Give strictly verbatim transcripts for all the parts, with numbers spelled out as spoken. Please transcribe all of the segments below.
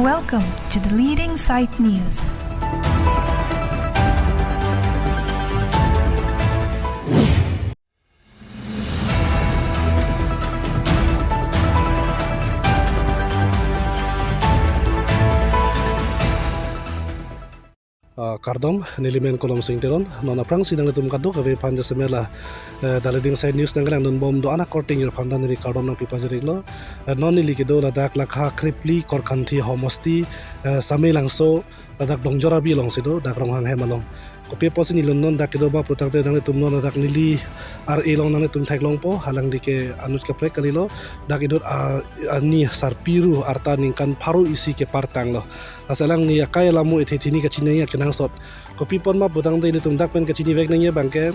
Welcome to the leading site news. Ah, kardom, neli men Kolom Sing Teron, non aphrangsi nanglitum kadokave aphan jasemet la, eh, the leading site news nangkelangdunbom do-an akorte ingjir aphan ta neli kardom nangpi pajir-iklo. Eh, non neli kedo ladak Lakha Krepli Korkanthi Homosti, eh, Samelangso, ladak Dongjor Abi alongsi do, dak Ronghang hem along. Kopi apotsi neli non dak kedo ma putangte nanglitum non ladak neli R A along nanglitum theklongpo, alangli ke anut kaprek kalilo, dak inut, ah, arni sarpi ru arta ningkan pharo isi kepartanglo. Lasi alangli akai alamo ethe thini kachinine akenangsot. Kopi apot ma putangte ilitum dak pen kachinivek nangji abangke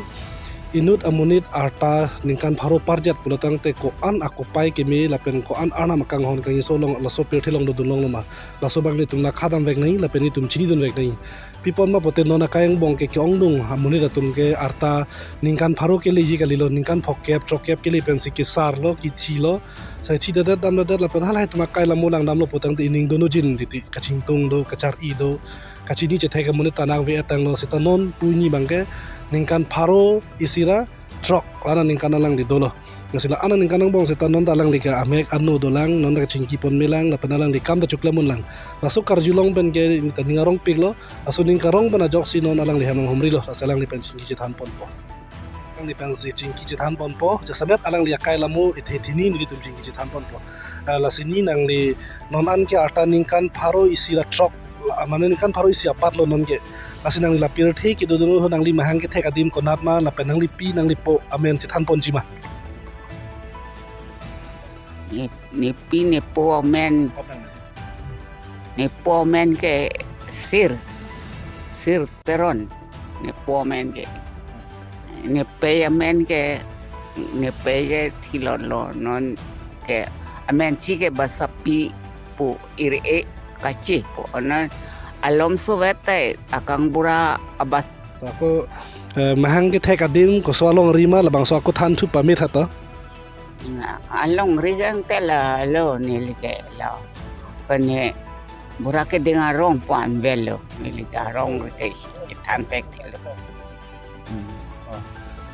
inut amonit arta ningkan pharo parjat pulotangte ko-an akopai keme lapen ko-an arnam akanghon kangiso along laso pirthe along dodun longlo ma. Laso abang ilitum lakha damvek nangji lapen ilitum chinidunvek nangji. Pi apot ma pute non akai angbong ke ke-ongdung amonit atum ke arta ningkan pharo keleji kalilo, ningkan phokep, throkkep kele pensi kesarlo, kithilo. Sai thidedet damdedet lapen halahei atum akai alamo langdamlo putangte ining dun ujin titi, kachingtung do, kachar-i do, kachini chethek amonit ta nangve-et tanglo, seta non puni abangke ningkan pharo isi ra throk la-an aningkan alangli dolo. Lasi la-an aningkan angbong seta non ta alangli ke amek ano dolang, non ta kachingki pon melang, lapen alangli kam ta choklemon lang. Laso karjulong pen ke ta ning arongpiklo, laso ning karong pen ajoksi non alangli hem nanghumrilo, lasi alangli pen chingki chethan ponpo. Alangli pensi chingki chethan ponpo, jasemet alangli akai alamo ethe thini nelitum chingki chethan ponpo. Eh, lasi ni nangli non an ke arta ningkan pharo isi ra throk, la-, mane ningkan pharo isi apatlo non ke. Lasi nangli la pirthe kedodun ho nangli mahang kethek adim konat ma lapen nangli pi nangli po amen chethan ponji ma? Ne, nepi nepo amen. Nepo amen ke Sir. Sir Teron. Nepo amen ke. Nepei amen ke, nepei ke thilotlo non ke amen chi ke Basapi pu, ir-e kachi pu. Ono alom suvet tai akang bura abas. Ako, eh, mahang kethek adim koso alongri ma labangso ako thanthu pamit hato. Alongri jang te lalo neli ke lo. Pene bura keding arong pu-an avelo, neli ke arong te than pek thelo. Hmm.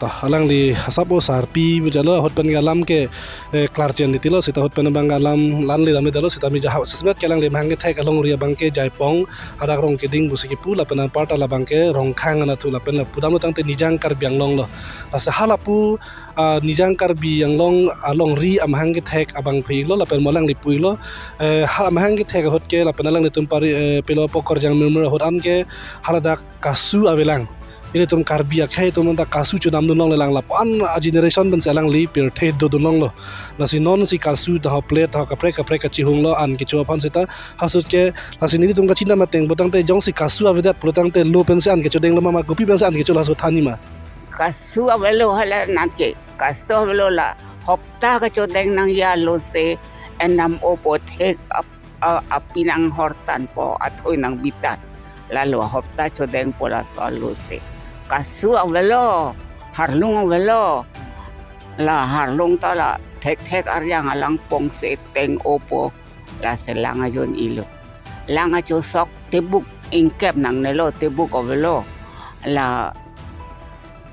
To, alangli asap o sarpi bujalo, ahut pen ke alam ke, eh, klarchen titilo, seta ahut pen abang alam la-an le damledetlo, seta mi jaha, sesmet ke alangli mahang kethek alongri abangke Jaipong, hadak Rongkeding pusi kepu, lapen anparta labangke Rongkhang anatthu, lapen lapu damlo tangte Nijang Karbi Anglong lo. Lasi halapu, ah, Nijang Karbi Anglong alongri amahang kethek abang pu-iklo, lapen mo alangli pu-iklo, eh, ha amahang kethek ahut ke, lapen alanglitum pari, eh, pilo pokorjang mirmir ahut an ke, haladak kasu avelang. Ilitum Karbi akhei atum anta kasu chodamdun longlelang lapu-an a generation pensi alangli pirthe dodun longlo. Lasi nonsi kasu ta ho plate ta ho kaprek kaprek kachihunglo an kecho aphan seta, ha ahut ke lasi nelitum kachinidam ateng putangte jongsi kasu avedet pulotangte lo pensi an kechodenglo ma, ma kopi pensi an kecho, laso thanji ma? Kasu avelo hala nat ke. Kasu avelo, la hopta kachodeng nangji alo se enam o po thek ap a, api nanghortanpo, athoi nangbitan. Lalo hopta chodengpo laso alo se. Kasu avelo, harlung avelo. La harlung ta la thekthek arjang alang pongse teng-opo. Lasi lang ajon-ilo. Lang kachosok tebuk ingkep nangnelo, tebuk avelo. La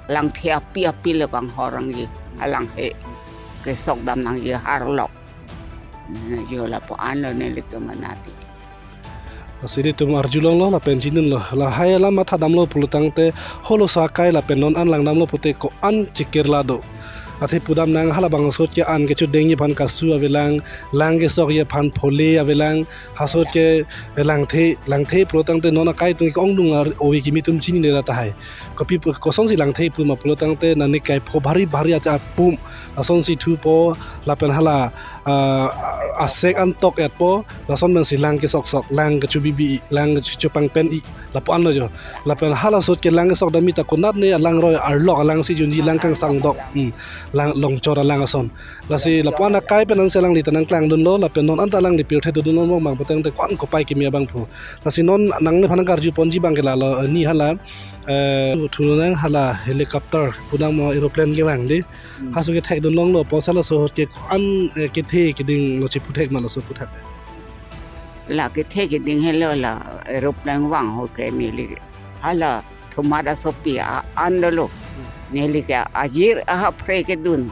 langthe api api le kanghor nangji, alangthe kesok dam nangji harlok. Na jo lapu-an lo nelitum anati. Lasi nelitum arjulonglo lapen chinidunlo. Lahai alam mathadamlo pulotangte holo sakai lapen non an langdamlo pute ko-an chikir la do. Athe pudam nang halabangso ke an kechodengji aphan kasu avelang, lang kesokji aphan phole avelang, ha ahut ke langthe, langthe pulotangte non akai atum ke-ongdung ar ove kimi atum chinine ra tahai. Kopi pu, kosonsi langthe pu ma pulotangte nani kai pho bhari bhari ate apum, lasonsi thupo, lapen hala, ah, asek antok etpo, lason pensi lang kesoksok, lang kechobibi-i, lang kecho pangpen-i, lapu-an lo jo. Lapen hala ahut ke lang kesok dam-i ta konatne alangroi arlok alangsi junji, lang kangsangdok, hmm, lang longchor alang ason. Lasi lapu-an akai pen ansi alangli ta nangklangdunlo, lapen non anta alangli pirthe dodunlo mong mang putangte ko-an kopai kimi abang pu. Lasi non nangliphan nangkarju ponji abang ke lalo, eh, ni hala, eh, thunang hala helicopter, pudam mo aeroplane kevang dei. Hmm. Ha ahut ke thekdun longlo, po sala ahut ke ko-an, eh, kethe keding lo chipu thek ma laso puthak. la kethe keding helo la aeroplane vang ho ke neli hala Thomas asopi a-an dolo. Neli ke ajir ahaphre kedun.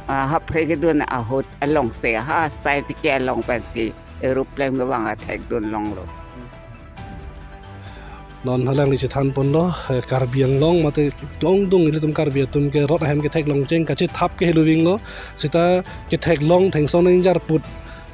Ahaphre kedun ahut along se ha sai tike along pensi aeroplane vang athekdun longlo. Non halangli chethan ponlo, eh, Karbi Anglong mate tongdung ilitum Karbi atum ke rot ahem ketheklong cheng kachethap ke heloving lo, seta ketheklong thengsong ningjar put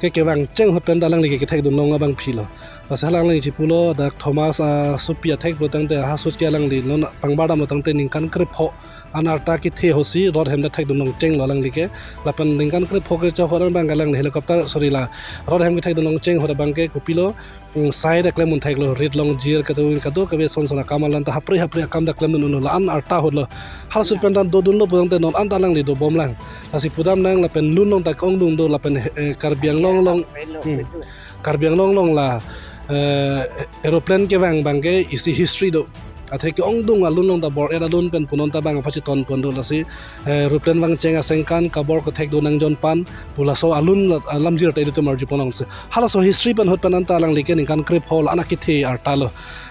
ke kevang cheng ahut pen ta alangli ke kethekdun long abangpi lo. Lasi halangli chepulo dak Thomas asopi athek pulotangte ahasut ke alangli non pangbar damlotangte ningkan krepho an arta kethe ahutsi rot ahem ta thekdun long cheng lo alangli ke. Lapen ningkan krepho ke chokho abang ke alangli helicopter, sorry, la rot ahem kethekdun long cheng ahut abang ke kopilo, mm, sai ta klem un theklo, rit long jir kado kado kave son son akam alam ta hapre hapre akam ta klemdun unlo, la-an arta ahut lo. Halaso pen ta dodunlo pulotangte non anta alangli dobom lang. Lasi pudam nang lapen lun long ta ke-ongdung do lapen, eh, Karbi Anglong along, hmm, Karbi Anglong along la, eh, aeroplane kevang abang ke isi history do. Athe ke-ongdung alun long ta bor-et alun pen punon ta bang apha cheton pon do lasi, eh, aeroplane vang cheng asengkan kabor kethekdun nang jon pan pu laso alun la, alam jir ta ilitum arju pon longsi. Halaso history pen ahut pen anta alangli ke ningkan krepho la-an akethe arta lo.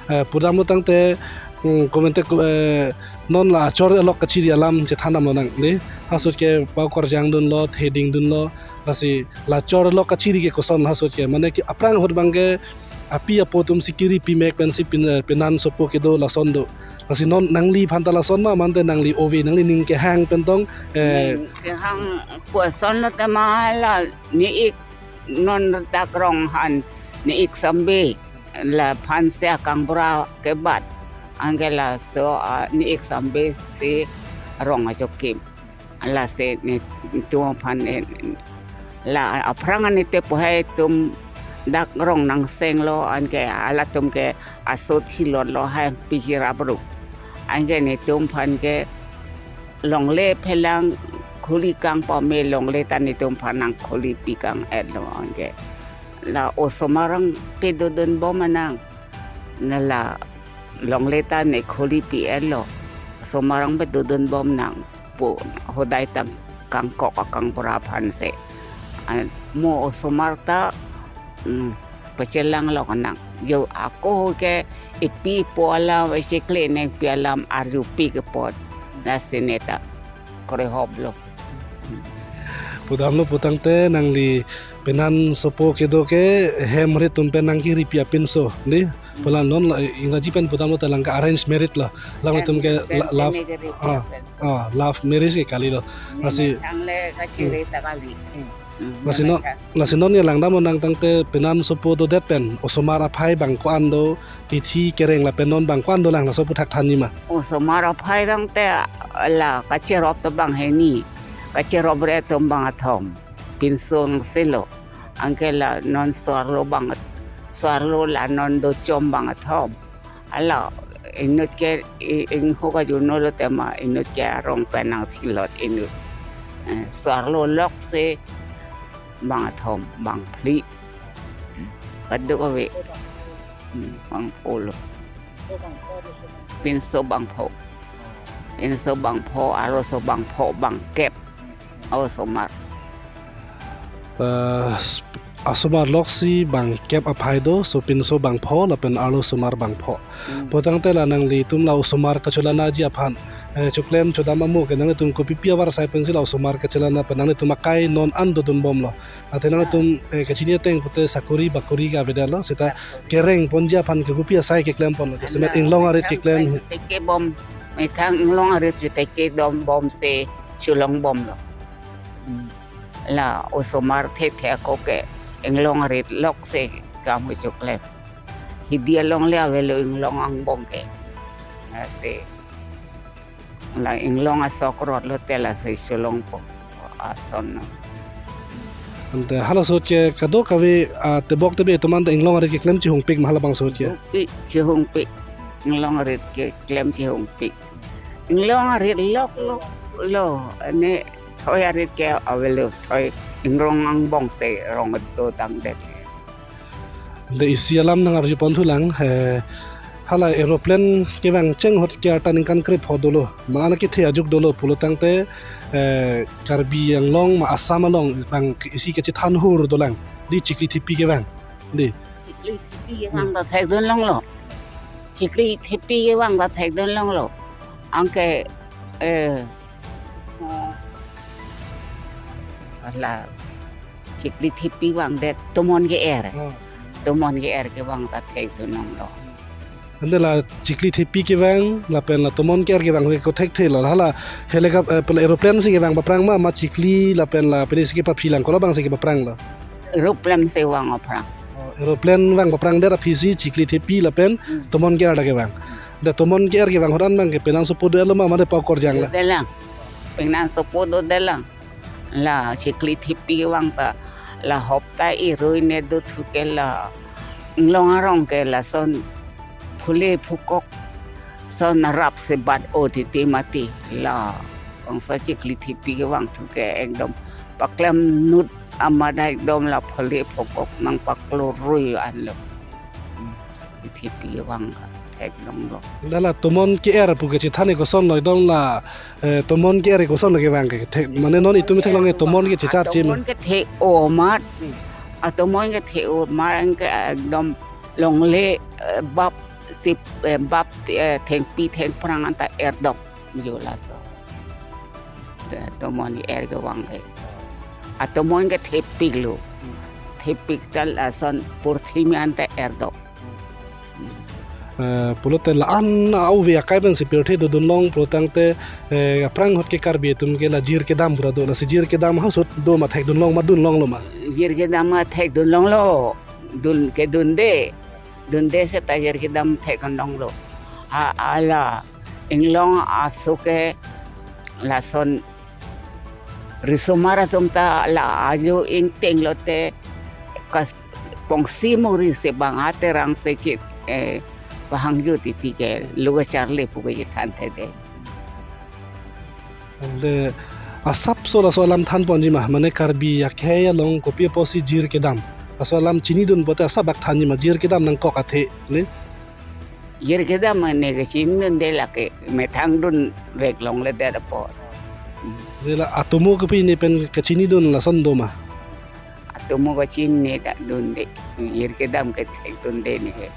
Eh, pudam pulotangte, mm, komente ko, eh, non la achor alok kachiri alam chethan damlo nang de. Halaso ke pau korjang dunlo, theding dunlo, lasi la achor alok kachiri ke koson halaso ke, mane ke aphrang ahut abang ke api apo atum si kiri pimek pensi pin, eh, penan sopo kedo lason do. Lasi non nangliphan ta lason ma mante nangli ove nangli ning kehang pen tong, eh, ning kehang puson lo tema la ne-ik non dak rong han ne-ik sambe laphan se akangbura kebat. Anke laso, ah, ne-ik sambe si rong ajokim. Lasi netum aphan, eh, la aphrang anite pohai atum dak rong nangsenglo anke halatum ke asot silon lo hai pijir abru. Anke netum aphan ke longle phelang khuli kangpame longle ta netum aphan nang khuli pi kang-et lo anke. La osomar ang pedodun bom anang. Na la longle ta ne khuli pi-et lo. Osomar ang pedodun bom nang pu hodai tang kangkok akangbura aphan se. Ah, mo osomar ta, mm, pachelang lo kanang. Jo ako ke ipi po alam, isikle neng pi alam arju pi ke pot. Lasi ne ta korehop lo. Pudamlo pulotangte nangli penan sopo kedo ke hem rit atum pen nang kiri pi apinso, ne? Pu la non la, Ingraji pen pudamlo ta lang ke arranged marriage lo. Lang itum ke la-, love, ah, ah, love marriage ke kali lo. Lasi, lasi non, lasi non ya langdam nang tangte penan sopo dodet pen osomar aphai bang ko-an do, tithi kereng lapen non bang ko-an dolang laso aputhak than nima. Osomar aphai tangte la kacherop ta bang hini. Kacherop rit atum bang athom. Pinso ang selo. Anke la non so-arlo bang, so-arlo la non dochom bang athom. Hala inut ke i-, ingho kajuno lo tema inut ke arong pen nang thilot inut. Eh, so-arlo lok si bang athom, bang phli. Kadokave. Hmm, bangpho lo. Pinso bangpho. Pinso bangpho, arloso bangpho, bangkep. Osomar. Eh, asomar lok si bangkep aphai do, so pinso bangpho, lapen arlo osomar bangpho. Hmm. Pulotangte la nanglitum la osomar kachelanaji aphan, eh, choklem chodam amo ke nanglitum kopipi avarsai pensi la osomar kachelana pen nanglitum akai non an dodun bom lo. Athe nangtum, eh, kachini ateng pute sakori bakori ke avedet lo, seta kereng ponji aphan ke kopi asai keklem pon lo. Jasemet inglong arit keklem. Teke bom, methang inglong arit teke dom bom si cholong bom lo. Hmm. La osomar thethe ako ke inglong arit lok si kam kechoklem. Hidi along le avelo inglong angbong ke. Lasi la inglong asok rot lote lasi cholongpo ason lo. Ante halaso ke kadokave, ah, tebok tebe atum anta inglong arit keklem chihungpik ma halabangso ke? Chihungpik, chihungpik. Inglong arit keklem chihungpik. Inglong arit lok lok lo, ne thoi arit ke avelo, thoi inglong angbong si rong dodang det. Ante isi alam nang arju pon thulang, eh, hala aeroplane kevang cheng ahut ke arta ningkan krepho dolo. Mane kethe ajuk dolo pulotangte, eh, Karbi Anglong ma Assam along bang isi kachethan hur dolang. Di chikli thipi kevang. Dei. Chikli thepi kevang ta thekdun longlo. Chikli thepi kevang ta thekdun longlo. Anke, eh, la chikli thepi vangdet tomon ke-er. Hmm. Tomon ke-er kevang ta thekdun longlo. Ante la chikli thepi kevang lapen la tomon ke-er kevang ke kothekthe lo. Hala helicopter, eh, pela aeroplane si kevang paprang ma, ma chikli lapen la pini si kepaphi lang, kolo abang si kepaprang lo? Aeroplane si vang paprang. Oh, aeroplane vang paprangdet aphi si chikli thepi lapen, hmm, tomon ke-er ta kevang. Ante tomon ke-er kevang ahut an abang ke penang sopo do-et lo ma, mate pakorjang la? Dodelang. Penang sopo dodelang. La chikli thepi kevang ta la hopta irui ne dothu ke la inglong arong ke lason phule phukok son rap se bat-o titi mati. La kongsa chikli thepi kevang thu ke ekdom paklem nut amat ekdom la phule phukok nangpaklo rui anlo. Chikli thepi kevang thek longlo. Ante la tomon ke-er pu kachethan ke koson lo, ekdom la, eh, tomon ke-er koson lo kevang ke thek, mane non itum theklong ke tomon ke chechar che ma? Tomon kethe-o amat. Hmm. Atomon kethe-o amat anke ekdom longle, eh, bap tip, eh, bap, eh, thengpi thengphrang anta erdok jo laso. Te tomon ke-er kevang ke. Atomon kethepik lo. Hmm. Thepik ta lason purthimi anta erdok. Eh, pulote la-an ave akai pensi pirthe dodun long pulotangte, eh, aphrang ahut ke Karbi atum ke la jir kedam pura do, lasi jir kedam ahut do ma thekdun long ma, dun longlo ma? Jir kedam ma thekdun longlo, dun kedunde, dunde seta jir kedam thekdun longlo. Ha, hala inglong aso ke lason risomar atum ta la ajo ingting lote kas pongsi muri se bang aterang se chit, eh, pahangjo titi ke lo kacharli pu kachethan thekde. Ante asapso laso alam than ponji ma, mane Karbi akhei along kopi apotsi jir kedam, laso alam chinidun pote asap bak thanji ma, jir kedam nangkok athe, ne? Jir kedam ne kachinidunde, lake methang dunvek longledet apot. Ante la atomo kopi ne pen kachinidun lason do ma? Atomo kachini ta dunde. Jir kedam ke thekdunde ne ke.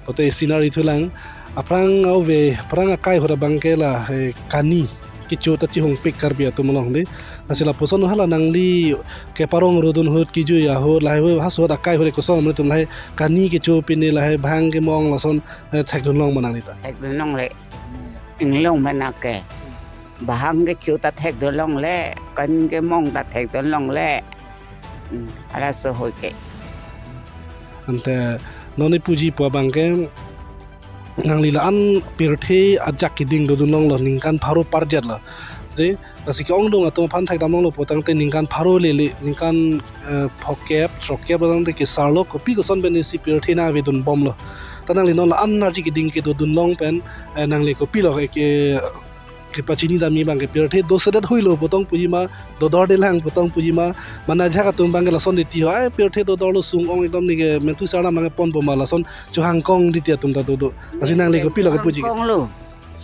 Pote isinar ithulang, aphrang ave, aphrang akai ahut abang ke la, eh, kani kecho ta chihongpik Karbi atum along dei. Lasi lapuson hala nangli keparong rodun ahut, kejui ahut, lahai ahut, haso ahut akai ahut koson mane itum lahai kani kecho pine lahai bhang kemong lason, eh, thekdun long ma nangli ta? Thekdun longle. Inglong mana ke. Bhang kecho ta thekdun longle, kani kemong ta thekdun longle. Hmm, halaso ahut ke. Ante non ipuji pu abang ke nangli la-an pirthe ajak keding dodun longlo, ningkan pharo parjat lo. Je, lasi ke-ongdung atum aphan thekdam longlo pulotangte ningkan pharo lele, ningkan, eh, phokep, throkkep lo tangte kesar lo, kopi koson pen isi pirthe nangvedun bomlo. Ta nangli non la-an arje keding kedodun long pen, eh, nangli kopilo ke, ke kepachinidamji abang ke, pirthe dosedet huilo pu tong puji ma, dodordelang pu tong puji ma, mane ajahak atum abang ke lason titi ho, ai pirthe dodorlo, sung-ong ekdom neke menthu sarna abang ke ponpo ma, lason chohangkong titi atum ta dodo. Lasi nangli kopilo kepuji ke? Chohangkong lo,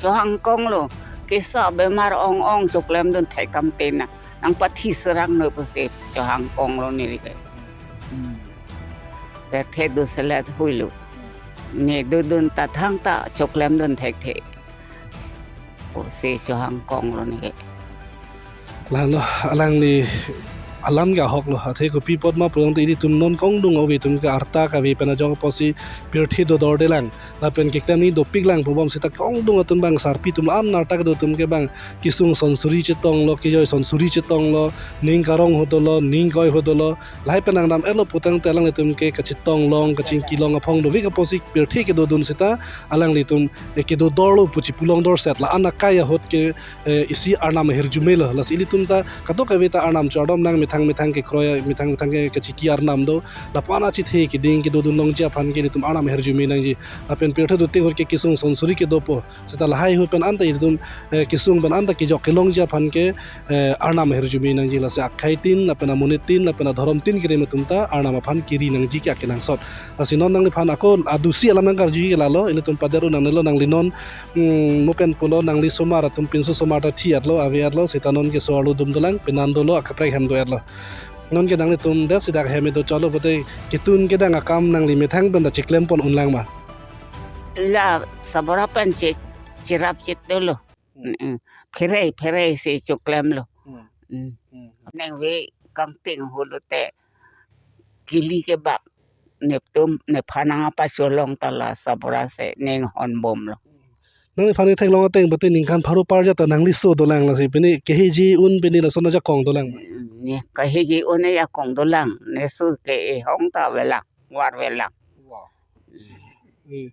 chohangkong lo, kesa bemar ong-ong choklemdun thek kam tena, nangpathi serang noi pusi chohangkong lo neli ke. Hmm. Pirthe dosedet huilo. Ne dodun ta thangta choklemdun thekthe. Pusi chohangkong lo neke. Lalo alangli alam ke ahok lo, athe kopi apot ma pulotangte ilitum non ke-ongdung ave atum ke arta kave pen ajok apotsi pirthe dodordelang, lapen keklemji dopiklang pu bom seta ke-ongdung atum abang sarpi atum la-an arta kedo atum ke abang kesung sonsuri chetonglo, kejoi sonsuri chetonglo, ning karong ahut dolo, ning koi ahut dolo, lahai pen nangdam-etlo pulotangte alanglitum ke kachetong long, kachingki long aphong dovek apotsi pirthe kedodun seta alanglitum, eh, kedodorlo pu chipulong dorset, la-an akai ahut ke, eh, isi arnam ahirjume lo. Lasi ilitum ta kadokave ta arnam chardom nang, methang methang kekroi, methang methang ke kachiki arnam do. Lapu-an achethe keding kedodun longji aphan ke ilitum arnam ahirjume nangji. Lapen pirthe dote ahut ke kesung sonsuri kedopo. Seta lahai ahut pen anta ilitum, eh, kesung pen anta kejok kelongji aphan ke, eh, arnam ahirjume nangji. Lasi akhei tin, lapen amonit tin, lapen adhorom tin kerem atum ta arnam aphan kiri nangji ke akenangsot. Lasi non nangliphan ako adusi alam nangkarju ke lalo, ilitum pader-un nangnelo nangli non, hmm, mo pen pulo nangli somar atum pinso somar ta thi-etlo, ave-etlo, seta non ke so arlo dum dolang, penan dolo, akaprek hem do-etlo. Non ke nanglitum det si dak hem kedo cholo pote ketun kedang akam nangli methang pen ta chiklem pon unlang ma? La sabor apen che cherap chet dolo. Hmm. Mm, mm. Phere phere si choklemlo. Hmm. Mm. Hmm. Neng ve kangting holote kili kebak neptum nephanang apa cholong ta la sabor ase neng honbomlo. Nangliphan theklong ateng pote ningkan pharo par ajat ta nangli so dolang, lasi pini keheji un pini lason ajakong dolang. Mm, ne keheji un ajakong dolang, ne su ke ehong ta velang, var velang. Wow. Hmm.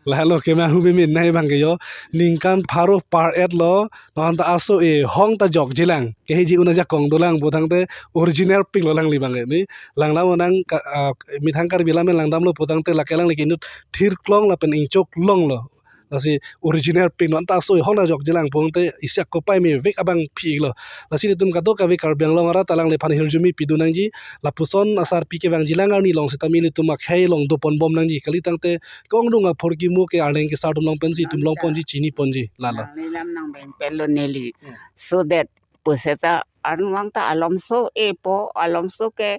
Lahelo kemang hu bimin nai bang ke jo. Ningkan pharo par et lo, non ta aso ehong ta jokjelang. Keheji un ajakong dolang pu tangte original pik lo alangli bang ke. Ne langdam nang ka, ah, methang Karbi lam langdamlo pu tangte lake alangli ke inut thirklong lapen ingchoklonglo. Lasi original pik non ta aso ehong ta jokjelang pu tangte isi akopai mevek abangphi lo. Lasi netum kadokave Karbi Anglong arat alangliphan hirjume pidun nangji, lapuson asarpi kevangjilang arni along sitame netum akhei along doponbom nangji. Kali tangte kongdung aphurkimo ke arleng kesar atum long pensi itum long ponji, chini ponji. Lalo. Nangli lam nang beng pen lo neli. Hmm. So that puseta arnvang ta alomso epo, alomso ke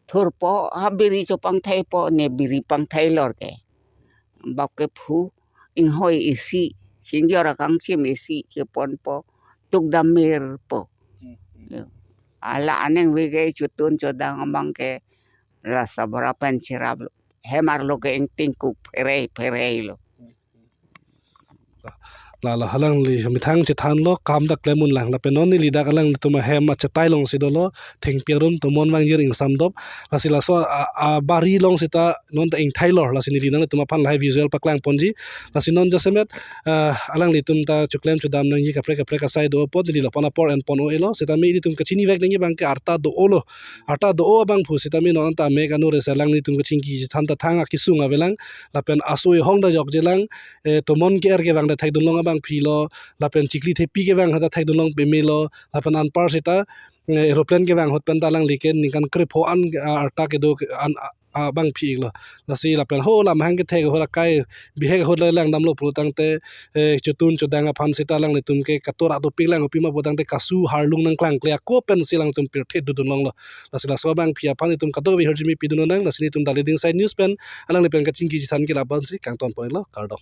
thurpo, ha biri chopangthaipo, ne biri pangthai lor ke. Bak kephu, inghoi isi, chingjor akangchim isi cheponpo, tukdam merpo. Hmm, hmm. Yo. Ala aneng vege chotun chodang abang ke la sabor apen cheraplo. Hem arlo ke ingtingkuk phere phere lo. Lalo alangli methang chethanlo, kam ta klem unlang. Lapen non neli dak alanglitum ahem achetai alongsi dolo, thengpi arum tomon vangjir ingsamdop. Lasi laso a, a bari along seta non ta ingthailor. Lasi neli nanglitum aphan lahai visual paklang ponji. Lasi non jasemet, ah, alanglitum ta choklem chodam nangji kaprek kaprek asai do apot neli lapu-an apor en pon o elo. Sitame ilitum kachinivek nangji bang ke arta do-olo. Arta do-o abangphu sitame non ta mek anu resa alanglitum kachingki chethan ta thang akesung avelang. Lapen aso ehong ta jokjelang, eh, tomon ke-er kevang ta thekdunlong abangphi lo, lapen chikli thepi kevang ta thekdunlong peme lo, lapen anpar seta, eh, aeroplane kevang ahut pen ta alangli ke ningkan krepho an, ah, arta kedo ke an, ah, abangphi lo. Lasi lapen ho lamhang kethek ahut akai bihek ahut le langdamlo pu tangte, eh, chotun chodang aphan seta alanglitum ke katora dopik lang, pima pu tangte kasu harlung nangklangkle ako pensi alangtum pirthe dodunlonglo. Lasi laso abangphi aphan itum kadokave hirjume pidun nang, lasi netum Dali Dingsai News pen alangli pen kachingki chethan ke la-ansi kangton pon lo, kardom.